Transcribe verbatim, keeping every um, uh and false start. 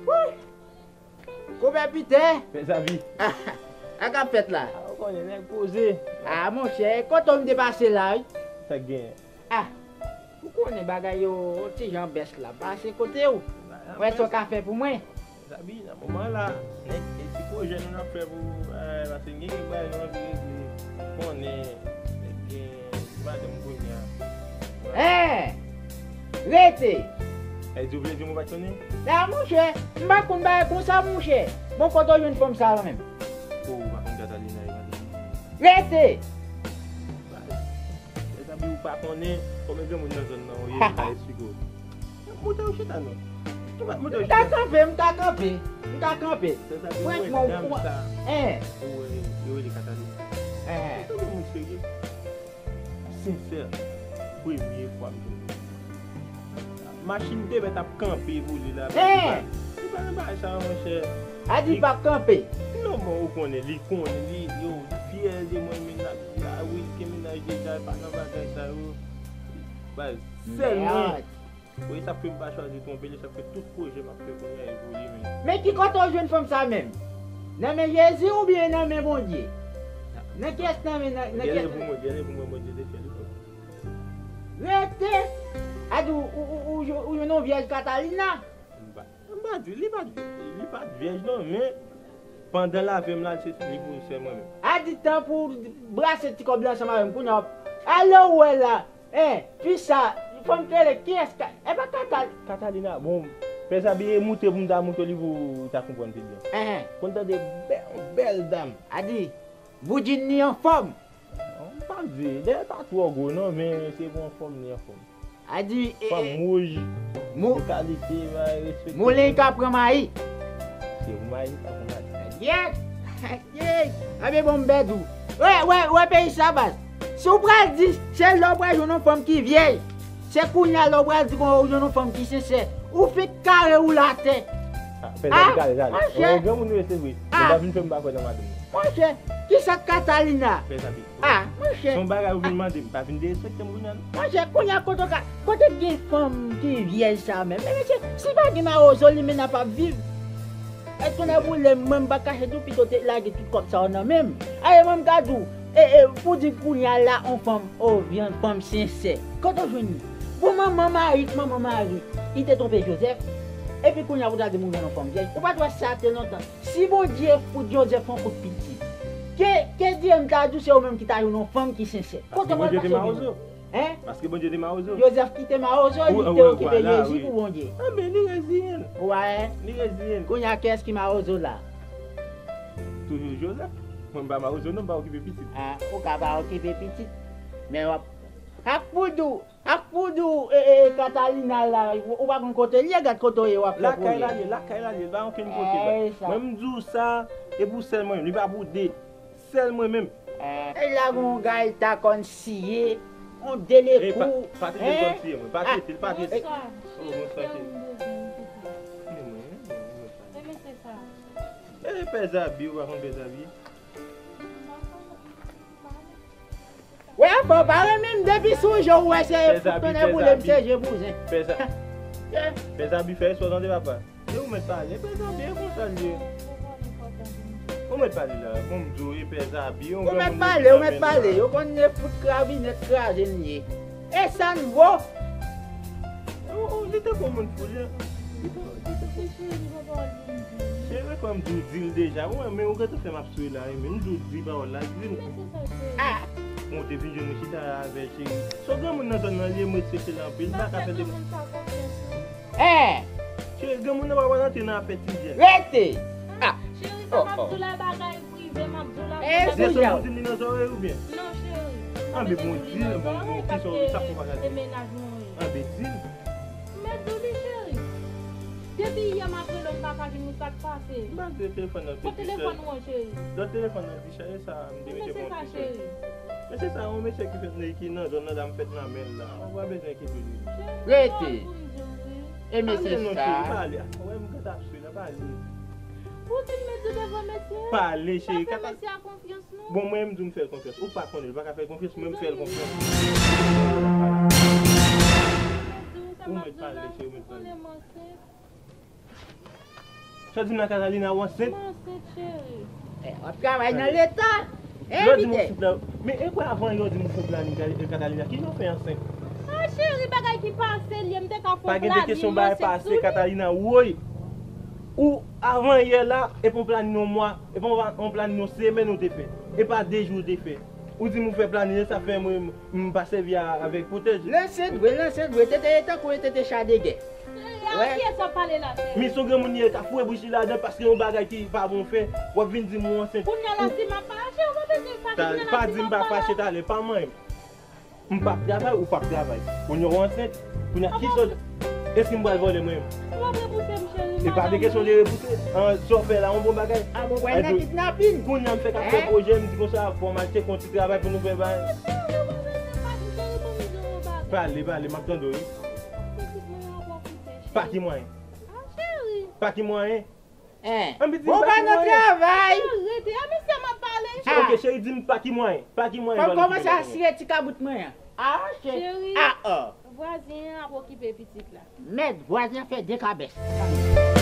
Wouy! Konpè Pitè! Pè Zabi. A k ap fèt la? A, ou konnen, nèg poze. A, monchè, kote w m te pase la, wi? Sa k genyen? A, ou konnen bagay yo, yon ti jan bèch la. Pase kote w. Wè sa w ka fè pou mwen. Zabi, nan moman la, nèg, e ti pwojè nou n ap fè pou, eh, paske n gen kèk bagay nou anvi regle. Konnen, nèg gen ti madanm kounye a. Eh! Rete! Sa di w vle di m ou pa t konnen? La, monchè, m pa konn bagay konsa, monchè. Bon, kote w jwenn fanm sa yo menm? Ou pa konn Catalina e Catalina? Rete! Sa di ou pa konnen, kòm e granmoun nan zòn nan, ou ye, m ka eksplike w. Monte ou chita non. Ou pa monte ou chita. M ka kanpe, m ka kanpe, m ka kanpe. Franchman, ou, ou, en. Ou wè, yo rele Catalina. En. Ou se yon moun serye. Sensè, premye fwa m jwenn li. Machin te mèt ap kanpe pou li la. Li pa nan bagay sa yo, monchè. A di l p ap kanpe. Non, bon, ou konnen, li konnen, li, yo, li fyè de mwen, men l ap di, a wi, li gen mennaj deja, li pa nan bagay sa yo. Baz, sèl mwen. Wi, sa k fè m pa chwazi twonpe li, sa k fè tout pwojè m ap fè kounye a e pou li menm. Men ki kote w jwenn fanm sa menm? Nan men Jezi oubyen nan men Bondye? Nan kiyès nan men, nan, nan kiyès? Genlè pou mwen, genlè pou mwen Bondye te fè li pou mwen. Rete! A di w, ou, ou, ou, ou jwenn yon vyèj Catalina? M pa, m pa di, li pa t, li pa t vyèj non, men pandan l avè m la, se li pou sè mwen menm. A di tan pou w brase ti kòb la ansanm avè m, kounye a w ap, ale w wè la. En, fi sa, fò m t rele kiyès ka, e pa Katal-, Catalina, bon, Pè Zabi, e moute pou m ta moute li pou w ta konprann pi byen. Enhen. Konn tande bèl, bèl dam. A di, Boudin li anfòm. Non, m p ap di, dèyè l pa twò gwo non, men se pou anfòm li anfòm. A di, e, fanm e, wouj, mou-, de kalite, bay, respekte. Moulen ka pran mayi. Se pou mayi, li ka pran mayi. Gyèt! Yey! Anben bon, m bèd ou. Wè, wè, wè peyi sa, baz. Si w pral di, se lè w pral jwenn yon fanm ki vyèj. Se kounye a lè w pral di kon w jwenn yon fanm ki sensè. Ou fenk kare woule atè. A, fè sa, kare sa. Monchè. Wè, granmoun nou ye, se vre. Men pa vin fè m pa kwè nan madanm mwen. Monchè, kisa k Catalina? Fè sa, pi. A, monchè. Se yon bagay ou vin mande m, pa vin derespekte m kounye a non. Monchè, kounye a kote w ka, kote k gen fanm ki vyèj sa menm? Men mesye, si pa gen mawozo, li menm ap ap viv. Èske w ap boule m, mwen m pa kache tou, pito te lage tout kòb sa yo nan men m. Aye, mwen m ka di w, e, e, pou di kounye a la, on fanm, o, vyan fanm sensè. Kote w jwenn li? Bon, manman mari, manman mari, li te twonpe Jozèf. Epi kounye a pou ta di m ou jwenn on fanm vyèj. Ou pa t wè sa te lontan. Si Bondye fout Jozèf on kout pitit, ke, ke Dye m ta di w se ou menm ki ta jwenn on fanm ki sensè. Kote w pral pase ou menm? Paske Bondye te mawozo. Hein? Paske Bondye te mawozo. Jozèf kite mawozo, li te okipe Jezi pou Bondye. Anben, li reziyen l. Wè. Li reziyen l. Kounye a, kiyès ki mawozo la? Toujou Jozèf. Mwen, m pa mawozo non, m pa okipe pitit. A, ou ka pa okipe pitit. Men w ap, ak poudou, ak poudou, e, e, Catalina la, ou, ou pa konn kote l ye, gad kote w ye, w ap fè pou li. Lakay la l ye, lakay la l ye, l pa okenn kote, baz. Mwen, m di w sa, e pou sèl mwen, li pa pou de. Sèl mwen menm. E la gon gay ta konn siye, on delekou. Patris te konn siye mwen. Patris, li Patris. Bonswa. O, bonswa, cheri. E pè Zabi, ou pa konn pè Zabi? Wè, fò pa renmen m depi sou je w wè se fout tonnè boule m se je bouzen. Pè Zabi, fè respè w tande papa. E ou mèt pale, pè Zabi, e konsa l ye. Ou mèt pale la, bon m di w, e pè Zabi, ou mèt pale, ou mèt pale, yo konn ne fout kravinèt kraze l ye. E sa n vo? Ou, ou, li te bon moun fou, li. Li te, li te bon. Cheri, fò m di w, di l deja. Ou wè, men ou gentan fè m ap swe la, wi, men m di w, di pawòl la, di l. A! Bon, ou te vin jwenn mwen chita avè l, cheri. Se yon granmoun nan zòn nan, li ye, m respekte l anpil, m pa ka fè de. Cheri, granmoun nan pa pral antre nan afè ti jèn. Rete! A! Cheri, sa m ap di w la, bagay prive, m ap di w la. Lèzòm pou di m li nan zòrèy oubyen? Non, cheri. Anben, bon, di l, bon, bon, kisa w, sa fò bagay. E mennaj mwen ye. Anben, di l. M mèt di w li, cheri. Depi yè m ap rele w, m pa ka jwenn ou, sa k pase? M pa jwenn telefòn nan, telefòn ou an, cheri? Lòt telefòn nan, cheri, sa, m te mete bon ti cheri. Men se sa, yon mesye ki fèt, ki nan zòn nan, la m fèt nan men l la. Ou pa bezwen enkyete li. Rete. E mesye sa. Pale non, cheri, pale. Wè m gentan ap swe la, pale. Ou fin mete devan mesye? Pale, cheri. Pa fè mesye a konfyans non. Bon, mwen, m di w m fè l konfyans. Ou pa konnen, l pa ka fè l konfyans, mwen, m fè l konfyans. Ou mèt pale, cheri, ou mèt pale. Ou mèt pale. Sa w di m la, Catalina, ou ansent? Mwen ansent, cheri. Eh, w ap travay nan leta. Lè w di m Envite. ansent la, men e kwè avan yè w di m w fè planin, Ka- Catalina, ki jan w fè ansent? Ah, cheri, bagay ki pase l ye, m te ka fè Pa yon gen de planin, kesyon m bagay ansent sou pase, li. Catalina, woy. Ou avan yè la, e pa yon planin yon mwa, e pa yon planin yon semèn ou te fè. E pa de jou ou te fè. Ou di m ou fè planin, e sa fè mwen, m pa sèvi a- avèk pwotèj. Lanse dwe, lanse dwe, tete e tankou e tete cha de gè. Cheri, a kiyès w ap pale la, cheri? Mi son granmoun ye, ka foure bouch li ladan paske yon bagay ki pa bon fè, w ap vin di m ou ansent. Kounye a la, si m ap pale, cheri, w pa bezwen fache, Ta- kounye a la, Pa si di m m ap pa pale. Fache talè, pa manyen m. M p ap travay, ou p ap travay. Kounye a w ansent, kounye a ki sòt, èske m pral vòlè mwen menm? Ou ap repouse m, cheri. E pa de kesyon de repouse. An, sa w fè la, yon bon bagay. A bon, wè nan kidnapin. Kounye a m fè k ap fè pwojè, m di konsa, fò m al tcheke yon ti travay pou nou fè bagay. Pale, pale, m ap tande w, wi. Pa ki mwayen? Pa ki mwayen? Hein. An, pitit, Bon, pa pa ki nan mwayen? Travay. Rete, a mesye, m ap pale. Ok, cheri, di m pa ki mwayen? Pa ki mwayen? Fò m Valentino, kòmanse pa ki asire ti kabrit mwen an. Ah, cheri. Cheri. Ah, oh. Vwazen an ap okipe pitit la. Mèt, vwazen an fè de kabès.